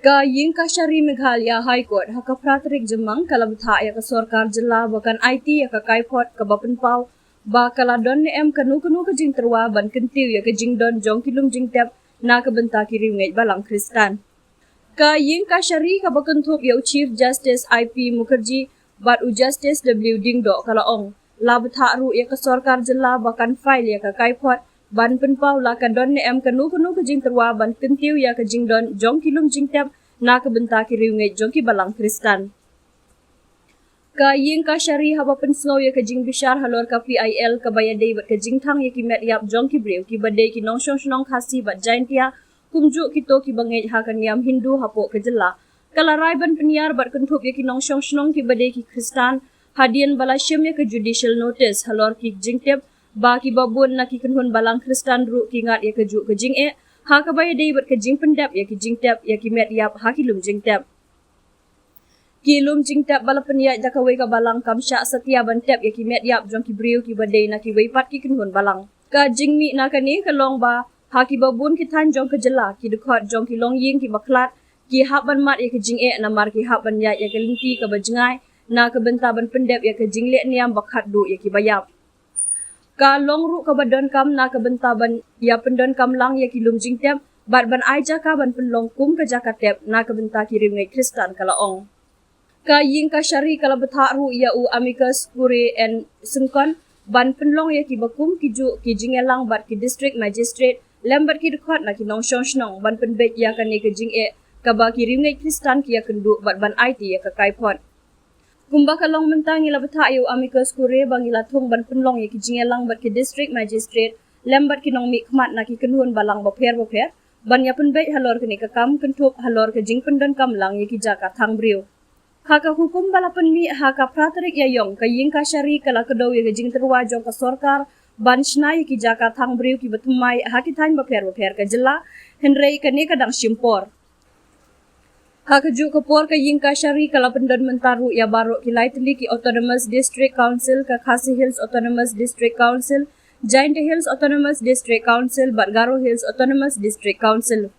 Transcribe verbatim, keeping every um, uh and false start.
Ka Ïing Kashari Meghalaya High Court ha ka phra tarik Jymmang ka la bthah ïa ka sorkar jylla ba kan aiti ïa ka kaiphod kaba pynpaw ba ka la don ne em kano kano ka jingtyrwa ban kyntiew ïa ka jingdon jong ki lum jingtep na ka bynta ki riewngeit balang Khristan. Ka Ïing Kashari kaba kynthup ïa u Chief Justice I P Mukherjee bad u Justice W Diengdoh ka la ong, la bthah ruh ïa ka sorkar jylla ba kan file ïa ka kaiphod ban pynpaw la ka don ne em kano kano ka jingtyrwa ban kyntiew ïa ka jingdon jong ki lum jingtep na ka bynta ki riewngeit jong ki balang Khristan. Ka Ïing Kashari haba pynsngew ïa ka jingbishar halor ka P I L kaba ïadei bad ka jingthang ïa ki met ïap jong ki briew kiba dei ki nongshong shnong Khasi bad Jaintia, kumjuh kito kiba ngeit ha ka niam Hindu hapoh ka jylla, ka la rai ban pynïar bad kynthup ïa ki nongshong shnong kiba dei ki Khristan hadien ba la shim ïa ka judicial notice halor ki jingtip ba kiba bun na ki kynhun balang Khristan ruh ki ngat ïa kajuh ka jingeh ha kaba ïadei bad ka jingpyndep ïa ki jingtep ïa ki met ïap ha ki lum jingtep. Ki lum jingtep ba la pynïaid da kawei ka balang kam shah satia ban tep ïa ki met ïap jong ki briew kiba dei na kiwei pat ki kynhun balang. Ka jingmih na kane ka long ba ha kiba bun ki thaiñ jong ka jylla, ki dkhot jong ki longïing kiba khlad ki hap ban mad ïa ka jingeh namar ki hap ban ïaid ïa ka lynti kaba jngai na ka bynta ban pyndep ïa ka jingleh niam ba khatduh ïa kiba ïap. Ka long ruh kaba donkam na ka bynta ban ïa pyndonkam lang ïa ki lum jingtep bad ban ai jaka ban pynlong kum ka jaka tep na ka bynta ki riewngeit Khristan, ka la ong. Ka Ïing Kashari ka la bthah ruh ïa u amicus curiae en syngkon ban pynlong ïa kiba kum kijuh ki jingïalang bad ki District Magistrate lem bad ki dkhot na ki nongshong shnong ban pynbeit ïa kane ka jingeh kaba ki riewngeit Khristan ki ïakynduh bad ban aiti ïa ka kaiphod. Kumba ka long mynta, ngi la bthah ïa u amicus curiae ba ngi la thung ban pynlong ïa ki jingïalang bad ki District Magistrate lem bad ki nongmihkhmat na ki kynhun balang bapher bapher ban ïa pynbeit halor kane ka kam kynthup halor ka jingpyndonkam lang ïa ki jaka thang briew. Ha ka hukum ba la pynmih ha ka phra tarik Ïaïong, ka Ïing Kashari ka la kdew ïa ka jingtyrwa jong ka sorkar ban shna ïa ki jaka thang briew kiba thymmai ha ki thaiñ bapher bapher ka jylla, hynrei kane ka dang shim por. Ha kajuh ka por, ka Ïing Kashari ka la pyndon mynta ruh ïa baroh ki lai tylli ki Autonomous District Council, ka Khasi Hills Autonomous District Council, Jaintia Hills Autonomous District Council bad Garo Hills Autonomous District Council.